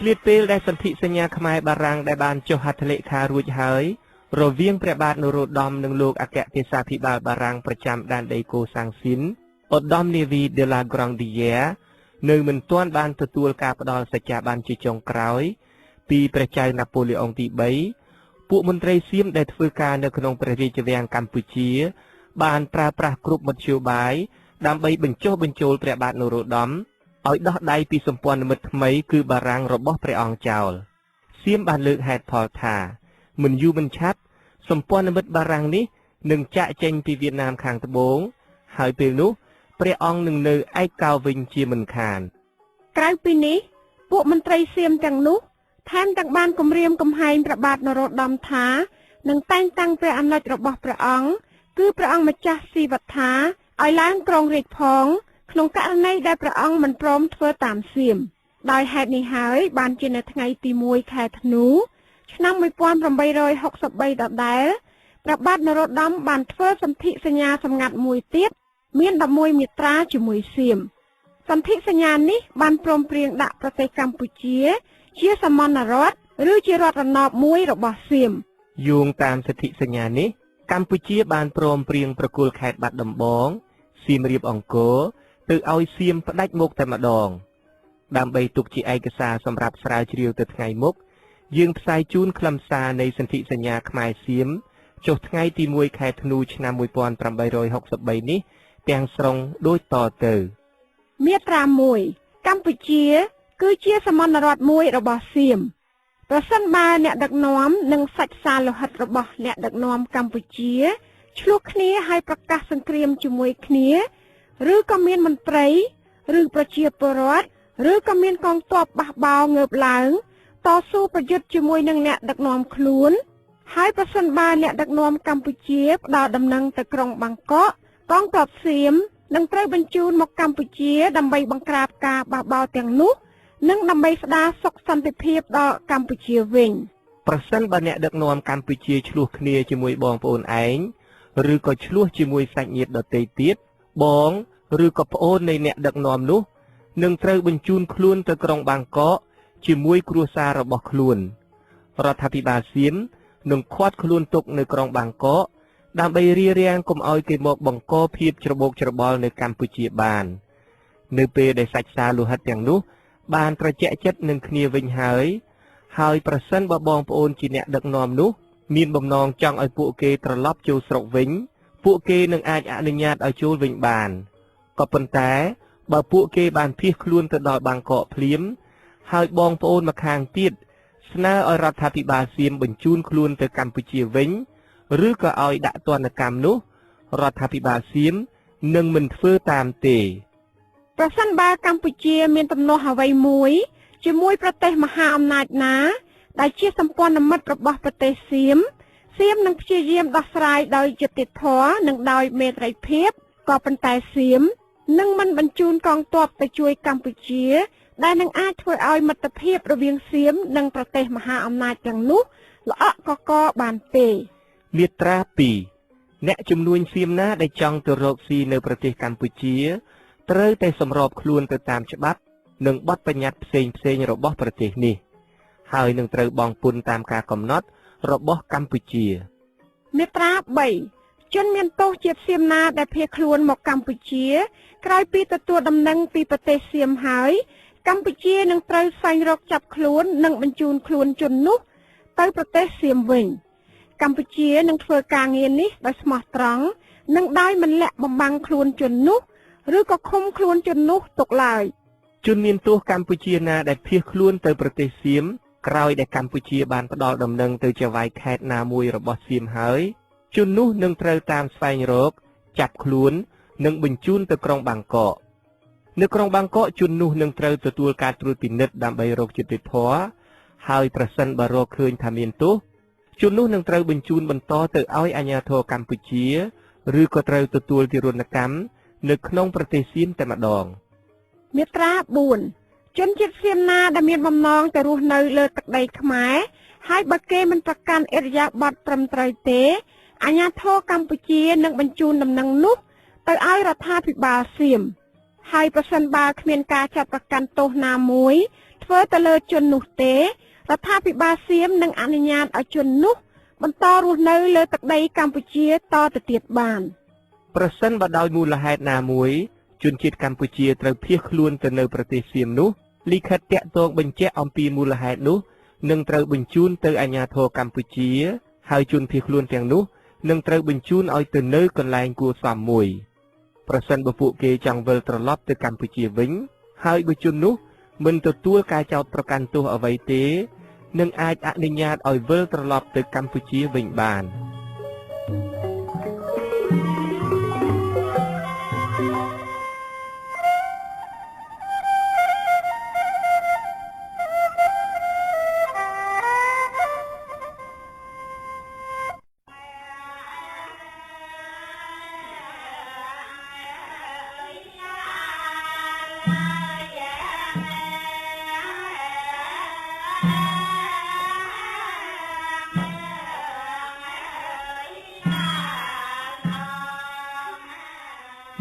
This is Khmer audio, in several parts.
ឆ្លៀតពេលដែលសន្ធិសញ្ញាខ្មែរបារាំងដែលបានចុះហត្ថលេខារួចហើយរវាងព្រះបាទនរោត្តមនិងលោកអគ្គទេសាភិបាលបារាំងប្រចាំដែនដីកូសាំងស៊ីនឧត្តមនាវីដេឡាក្រង់ឌីយ៉ែនៅមិនទាន់បានទទួលការផ្ដល់សច្ចាប័នជាចុងក្រោយពីព្រះចៅណាប៉ូឡេអុងទី3ពួកមន្ត្រីសៀមដែលធ្វើការនៅក្នុងព្រះរាជវាំងកម្ពុជាបានប្រើប្រាស់គ្រប់មធ្យោបាយដើម្បីបញ្ចុះបញ្ចូលព្រះបាទនរោត្តមឲ្យដោះដៃពីសម្ព័ន្ធមិត្តថ្មីគឺបារាំងរបស់ព្រះអង្គចោលសៀមបានលើកហេតុផលថាមិនយូរមិនឆាប់សម្ព័ន្ធមិត្តបារាំងនេះនឹងចាកចេញពីវៀតណាមខាងត្បូងហើយពេលនោះព្រះអង្គនឹងនៅឯកោវិញជាមិនខានក្រៅពីនេះពួកមន្ត្រីសៀមទាំងនោះថែមទាំងបានគំរាមកំហែងព្រះបាទនរោត្តមថានឹងតែងតាំងព្រះអនុជរបស់ព្រះអង្គគឺព្រះអង្គម្ចាស់ស៊ីវត្ថាឲ្យឡើងគ្រងរាជ្យផងក្នុងករណីដែលព្រះអង្គមិនព្រមធ្វើតាមសៀមដោយហេតុនេះហើយបានជានៅថ្ងៃទី1ខែធ្នូឆ្នាំ1863ដដែលព្រះបាទនរោត្តមបានធ្វើសន្ធិសញ្ញាសម្ងាត់មួយទៀតមាន11មាត្រាជាមួយសៀមសន្ធិសញ្ញានេះបានព្រមព្រៀងដាក់ប្រទេសកម្ពុជាជាសមណរដ្ឋឬជារដ្ឋរណបមួយរបស់សៀមយោងតាមសន្ធិសញ្ញានេះកម្ពុជាបានព្រមព្រៀងប្រគល់ខេត្តបាត់ដំបងសៀមរាបអង្គរទៅឲ្យសៀមផ្ដាច់មុខតែម្ដងដើម្បីទុកជាឯកសារសម្រាប់ស្រាវជ្រាវទៅថ្ងៃមុខយើងផ្សាយជូនខ្លឹមសារនៃសន្ធិសញ្ញាខ្មែរសៀមចុះថ្ងៃទី1ខែធ្នូឆ្នាំ1863នេះទាំងស្រុងដូចតទៅមាត្រា1កម្ពុជាគឺជាសមណរដ្ឋមួយរបស់សៀមប្រសិនបើអ្នកដឹកនាំនិងសាច់សារលោហិតរបស់អ្នកដឹកនាំកម្ពុជាឆ្លោះគ្នាហើយប្រកាសសង្គ្រាមជាមួយគ្នាឬក៏មានមន្ត្រីឬប្រជាពលរដ្ឋឬក៏មានកងទ័ពបះបោងើបឡើងតស៊ូប្រយុទ្ធជាមួយនឹងអ្នកដឹកនាំខ្លួនហើយប្រសិនបើអ្នកដឹកនាំកម្ពុជាផ្ដល់ដំណឹងទៅក្រុងបាងកកកងទ័ពសៀមនឹងត្រូវបញ្ជូនមកកម្ពុជាដើម្បីបង្ក្រាបការបះបោទាំងនោះនិងដើម្បីស្ដារសុខសន្តិភាពដល់កម្ពុជាវិញប្រសិនបើអ្នកដឹកនាំកម្ពុជាឆ្លោះគ្នាជាមួយបងប្អូនឯងឬក៏ឆ្លោះជាមួយសាច់ញាតិដទៃទៀតបងឬក៏ប្អូននៃអ្នកដឹកនាំនោះនឹងត្រូវបញ្ជូនខ្លួនទៅក្រុងបាងកកជាមួយគ្រួសាររបស់ខ្លួនរដ្ឋាភិបាលសៀមនឹងឃាត់ខ្លួនទុកនៅក្រុងបាងកកដើម្បីរារាំងកុំឲ្យគេមកបង្កភាពច្របូកច្របល់នៅកម្ពុជាបាននៅពេលដែលសាច់សារលោហិតទាំងនោះបានត្រជាក់ចិត្តនឹងគ្នាវិញហើយហើយប្រសិនបើបងប្អូនជាអ្នកដឹកនាំនោះមានបំណងចង់ឲ្យពួកគេត្រឡប់ចូលស្រុកវិញពួកគេនឹងអាចអនុញ្ញាតឲ្យចូលវិញបានក៏ប៉ុន្តែបើពួកគេបានភៀសខ្លួនទៅដល់បាងកកភ្លាមហើយបងប្អូនម្ខាងទៀតស្នើឲ្យរដ្ឋាភិបាលសៀមបញ្ជូនខ្លួនទៅកម្ពុជាវិញឬក៏ឲ្យដាក់ទណ្ឌកម្មនោះរដ្ឋាភិបាលសៀមនឹងមិនធ្វើតាមទេប្រសិនបើកម្ពុជាមានទំនាស់អ្វីមួយជាមួយប្រទេសមហាអំណាចណាដែលជាសម្ព័ន្ធមិត្តរបស់ប្រទេសសៀមសៀមនឹងព្យាយាមដោះស្រាយដោយយុត្តិធម៌និងដោយមេត្រីភាពក៏ប៉ុន្តែសៀមនឹងមិនបញ្ជូនកងទ័ពទៅជួយកម្ពុជាដែលនឹងអាចធ្វើឲ្យមិត្តភាពរវាងសៀមនិងប្រទេសមហាអំណាចទាំងនោះល្អក់កកបានទេមាត្រា2អ្នកជំនួញសៀមណាដែលចង់ទៅរកស៊ីនៅប្រទេសកម្ពុជាត្រូវតែសម្របខ្លួនទៅតាមច្បាប់និងបទបញ្ញត្តិផ្សេងៗរបស់ប្រទេសនេះហើយនឹងត្រូវបង់ពន្ធតាមការកំណត់របស់កម្ពុជាមាត្រា3ជនមានទោសជាតិសៀមណាដែលភៀសខ្លួនមកកម្ពុជាក្រោយពីទទួលដំណឹងពីប្រទេសសៀមហើយកម្ពុជានឹងត្រូវស្វែងរកចាប់ខ្លួននិងបញ្ជូនខ្លួនជននោះទៅប្រទេសសៀមវិញកម្ពុជានឹងធ្វើការងារនេះដោយស្មោះត្រង់និងដោយមិនលាក់បំបាំងខ្លួនជននោះឬក៏ឃុំខ្លួនជននោះទុកឡើយជនមានទោសកម្ពុជាណាដែលភៀសខ្លួនទៅប្រទេសសៀមក្រោយដែលកម្ពុជាបានផ្ដល់ដំណឹងទៅចៅហ្វាយខេត្តណាមួយរបស់សៀមហើយជននោះនឹងត្រូវតាមស្វែងរកចាប់ខ្លួននិងបញ្ជូនទៅក្រុងបាងកកនៅក្រុងបាងកកជននោះនឹងត្រូវទទួលការត្រួតពិនិត្យដើម្បីរកយុត្តិធម៌ហើយប្រសិនបើរកឃើញថាមានទោសជននោះនឹងត្រូវបញ្ជូនបន្តទៅឲ្យអាជ្ញាធរកម្ពុជាឬក៏ត្រូវទទួលទារុណកម្មនៅក្នុងប្រទេសសៀមតែម្ដងមាត្រា4ជនជាតិសៀមណាដែលមានបំណងទៅរស់នៅលើទឹកដីខ្មែរហើយបើគេមិនប្រកាន់ឥរិយាបថត្រឹមត្រូវទេអាជ្ញាធរកម្ពុជានឹងបញ្ជូនដំណឹងនោះទៅឲ្យរដ្ឋាភិបាលសៀមហើយប្រសិនបើគ្មានការចាត់ប្រកាន់ទោសណាមួយ ធ្វើទៅលើជននោះទេរដ្ឋាភិបាលសៀមនឹងអនុញ្ញាតឲ្យជននោះបន្តរស់នៅលើទឹកដីកម្ពុជាតទៅទៀតបានប្រសិនបើដោយមូលហេតុណាមួយជនជាតិកម្ពុជាត្រូវភៀសខ្លួនទៅនៅប្រទេសសៀមនោះលិខិតតាក់ទងបញ្ជាក់អំពីមូលហេតុនោះនឹងត្រូវបញ្ជូនទៅអាជ្ញាធរកម្ពុជាហើយជនភៀសខ្លួនទាំងនោះនឹងត្រូវបញ្ជូនឲ្យទៅនៅកន្លែងគួរសមមួយប្រសិនបើពួកគេចង់វិលត្រឡប់ទៅកម្ពុជាវិញហើយបើជននោះមិនទទួលការចោទប្រកាន់ទោសអ្វីទេនឹងអាចអនុញ្ញាតឲ្យវិលត្រឡប់ទៅកម្ពុជាវិញបាន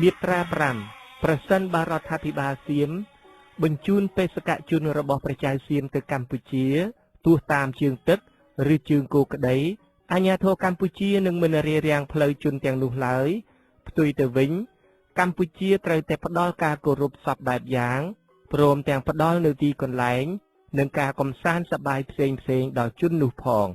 មាត្រា5ប្រសិនបើរដ្ឋាភិបាលសៀមបញ្ជូនបេសកជនរបស់ព្រះចៅសៀមទៅកម្ពុជាទោះតាមជើងទឹកឬជើងគោក្តីអាជ្ញាធរកម្ពុជានឹងមិនរារាំងផ្លូវជនទាំងនោះឡើយផ្ទុយទៅវិញកម្ពុជាត្រូវតែផ្ដល់ការគោរពសពបែបយ៉ាងព្រមទាំងផ្ដល់នៅទីកន្លែងនិងការកំសាន្តសប្បាយផ្សេងៗដល់ជននោះផង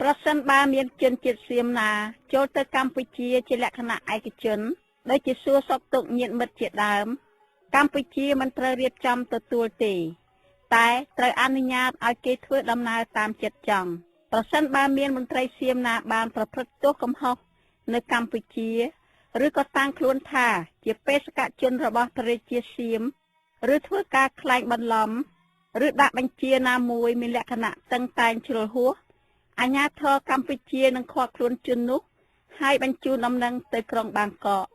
ប្រសិនបើមានជនជាតិសៀមណាចូលទៅកម្ពុជាជាលក្ខណៈឯកជនដូចជាសួរសុខទុក្ខញាតិមិត្តជាដើមកម្ពុជាមិនត្រូវរៀបចំទទួលទេតែត្រូវអនុញ្ញាតឲ្យគេធ្វើដំណើរតាមចិត្តចង់ប្រសិនបើមានមន្ត្រីសៀមណាបានប្រព្រឹត្តទោសកំហុសនៅកម្ពុជាឬក៏តាំងខ្លួនថាជាបេសកជនរបស់ព្រះរាជាសៀមឬធ្វើការក្លែងបន្លំឬដាក់បញ្ជាណាមួយមានលក្ខណៈតឹងតែងជ្រុលហួសអាជ្ញាធរកម្ពុជានឹងឃាត់ខ្លួនជននោះហើយបញ្ជូនដំណឹងទៅក្រុងបាងកក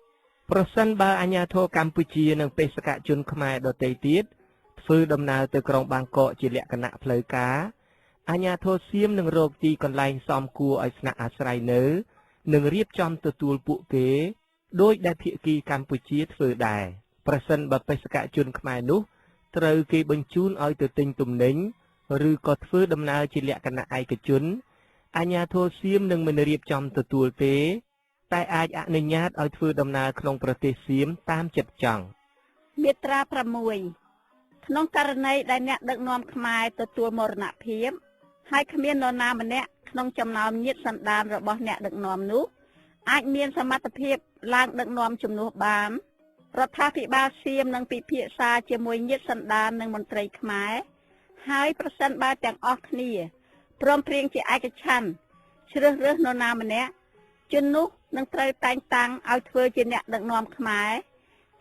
ប្រសិនបើអាជ្ញាធរកម្ពុជានិងបេសកជនខ្មែរដទៃទៀតធ្វើដំណើរទៅក្រុងបាងកកជាលក្ខណៈផ្លូវការអាជ្ញាធរសៀមនឹងរកទីកន្លែងសមគួរឲ្យស្នាក់អាស្រ័យនៅនិងរៀបចំទទួលពួកគេដោយដែលភាគីកម្ពុជាធ្វើដែរប្រសិនបើបេសកជនខ្មែរនោះត្រូវគេបញ្ជូនឲ្យទៅទិញទំនិញឬក៏ធ្វើដំណើរជាលក្ខណៈឯកជនអាជ្ញាធរសៀមនឹងមិនរៀបចំទទួលទេតែអាចអនុញ្ញាតឲ្យធ្វើដំណើរក្នុងប្រទេសសៀមតាមចិត្តចង់មាត្រា6ក្នុងករណីដែលអ្នកដឹកនាំខ្មែរទទួលមរណភាពហើយគ្មាននរណាម្នាក់ក្នុងចំណោមញាតិសន្តានរបស់អ្នកដឹកនាំនោះអាចមានសមត្ថភាពឡើងដឹកនាំជំនួសបានរដ្ឋាភិបាលសៀមនឹងពិភាក្សាជាមួយញាតិសន្តាននិងមន្ត្រីខ្មែរហើយប្រសិនបើទាំងអស់គ្នាព្រមព្រៀងជាឯកច្ឆន្ទជ្រើសរើសនរណាម្នាក់ជននោះនឹងត្រូវតែងតាំងឲ្យធ្វើជាអ្នកដឹកនាំខ្មែរ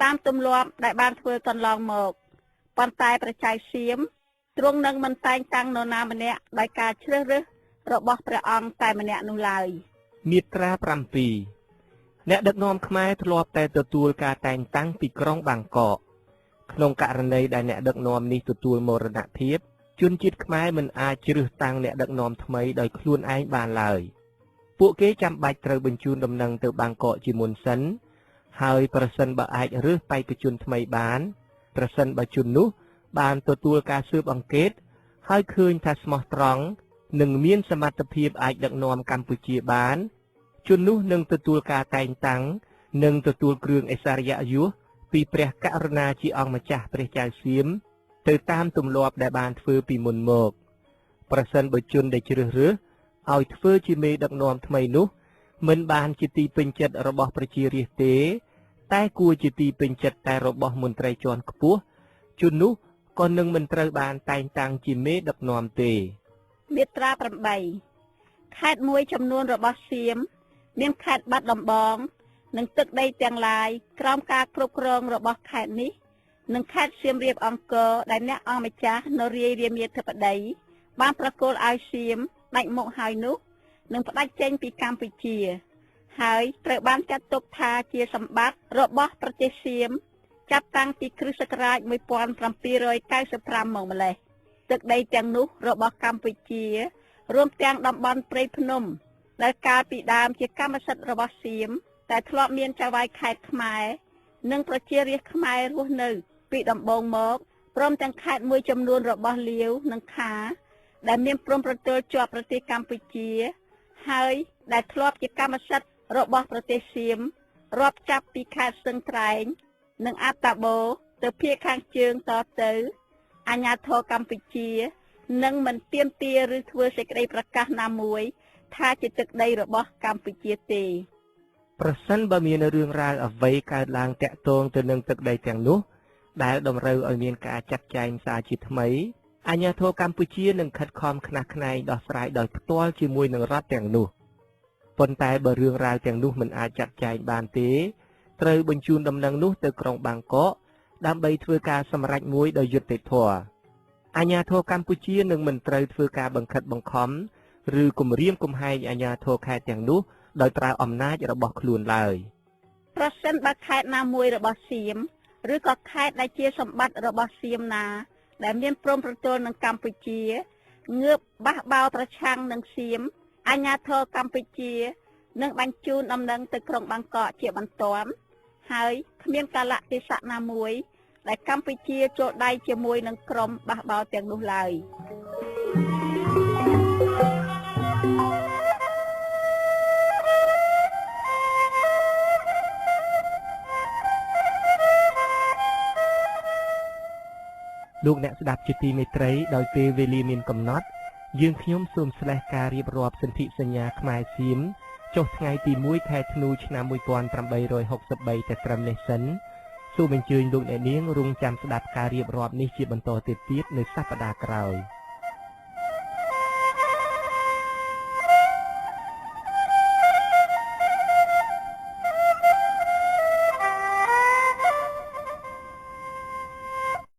តាមទម្លាប់ដែលបានធ្វើកន្លងមកប៉ុន្តែព្រះចៅសៀមទ្រង់នឹងមិនតែងតាំងនរណាម្នាក់ដោយការជ្រើសរើសរបស់ព្រះអង្គតែម្នាក់នោះឡើយមាត្រា7អ្នកដឹកនាំខ្មែរធ្លាប់តែទទួលការតែងតាំងពីក្រុងបាងកកក្នុងករណីដែលអ្នកដឹកនាំនេះទទួលមរណភាពជនជាតិខ្មែរមិនអាចជ្រើសតាំងអ្នកដឹកនាំថ្មីដោយខ្លួនឯងបានឡើយពួកគេចាំបាច់ត្រូវបញ្ជូនដំណឹងទៅបាងកកជាមុនសិនហើយប្រសិនបើអាចរើសបេក្ខជនថ្មីបានប្រសិនបើជននោះបានទទួលការស៊ើបអង្កេតហើយឃើញថាស្មោះត្រង់និងមានសមត្ថភាពអាចដឹកនាំកម្ពុជាបានជននោះនឹងទទួលការតែងតាំងនិងទទួលគ្រឿងឥស្សរិយយសពីព្រះករុណាជាអង្គម្ចាស់ព្រះចៅសៀមទៅតាមទម្លាប់ដែលបានធ្វើពីមុនមកប្រសិនបើជនដែលជ្រើសរើសឲ្យធ្វើជាមេដឹកនាំថ្មីនោះមិនបានជាទីពេញចិត្តរបស់ប្រជារាស្ត្រទេតែគួរជាទីពេញចិត្តតែរបស់មន្ត្រីជាន់ខ្ពស់ជននោះក៏នឹងមិនត្រូវបានតែងតាំងជាមេដឹកនាំទេមាត្រា8ខេត្តមួយចំនួនរបស់សៀមមានខេត្តបាត់ដំបងនិងទឹកដីទាំងឡាយក្រោមការគ្រប់គ្រងរបស់ខេត្តនេះនិងខេត្តសៀមរាបអង្គរដែលអ្នកអង្គម្ចាស់នរាយរាមាធិបតីបានប្រគល់ឲ្យសៀមដាច់មុខហើយនោះនឹងផ្ដាច់ចេញពីកម្ពុជាហើយត្រូវបានចាត់ទុកថាជាសម្បត្តិរបស់ប្រទេសសៀមចាប់តាំងពីគ្រិស្តសករាជ1795មកម្លេះទឹកដីទាំងនោះរបស់កម្ពុជារួមទាំងតំបន់ព្រៃភ្នំដែលកាលពីដើមជាកម្មសិទ្ធិរបស់សៀមតែធ្លាប់មានចៅហ្វាយខេត្តខ្មែរនិងប្រជារាស្ត្រខ្មែររស់នៅពីដំបូងមក ព្រមទាំងខេត្តមួយចំនួនរបស់លាវនិងខាដែលមានព្រំប្រទល់ជាប់ប្រទេសកម្ពុជាហើយដែលធ្លាប់ជាកម្មសិទ្ធិរបស់ប្រទេសសៀមរាប់ចាប់ពីខេត្តស្ទឹងត្រែងនិងអាតាបូទៅភាគខាងជើងតទៅអាជ្ញាធរកម្ពុជានឹងមិនទាមទារឬធ្វើសេចក្តីប្រកាសណាមួយថាជាទឹកដីរបស់កម្ពុជាទេប្រសិនបើមានរឿងរ៉ាវអ្វីកើតឡើងទាក់ទងទៅនឹងទឹកដីទាំងនោះដែលតម្រូវឲ្យមានការចាត់ចែងសារជាថ្មីអាជ្ញាធរកម្ពុជានឹងខិតខំខ្នះខ្នែងដោះស្រាយដោយផ្ទាល់ជាមួយនឹងរដ្ឋទាំងនោះប៉ុន្តែបើរឿងរ៉ាវទាំងនោះមិនអាចចាត់ចែងបានទេត្រូវបញ្ជូនដំណឹងនោះទៅក្រុងបាងកកដើម្បីធ្វើការសម្រេចមួយដោយយុត្តិធម៌អាជ្ញាធរកម្ពុជានឹងមិនត្រូវធ្វើការបង្ខិតបង្ខំឬគំរាមកំហែងអាជ្ញាធរខេត្តទាំងនោះដោយប្រើអំណាចរបស់ខ្លួនឡើយប្រសិនបើខេត្តណាមួយរបស់សៀមឬក៏ខេត្តដែលជាសម្បត្តិរបស់សៀមណាដែលមានព្រំប្រទល់នឹងកម្ពុជាងើបបះបោរប្រឆាំងនឹងសៀមអាជ្ញាធរកម្ពុជានឹងបញ្ជូនដំណឹងទៅក្រុងបាងកកជាបន្ទាន់ហើយគ្មានកាលៈទេសៈណាមួយដែលកម្ពុជាចូលដៃជាមួយនឹងក្រុមបះបោរទាំងនោះឡើយលោកអ្នកស្ដាប់ជាទីមេត្រីដោយពេលវេលាមានកំណត់យើងខ្ញុំសូមស្លេះការរៀបរាប់សន្ធិសញ្ញាខ្មែរសៀមចុះថ្ងៃទី1ខែធ្នូឆ្នាំ1863តែត្រឹមនេះសិនសូមអញ្ជើញលោកអ្នកនាងរងចាំស្ដាប់ការរៀបរាប់នេះជាបន្តទៅទៀតនៅសប្តាហ៍ក្រោយ។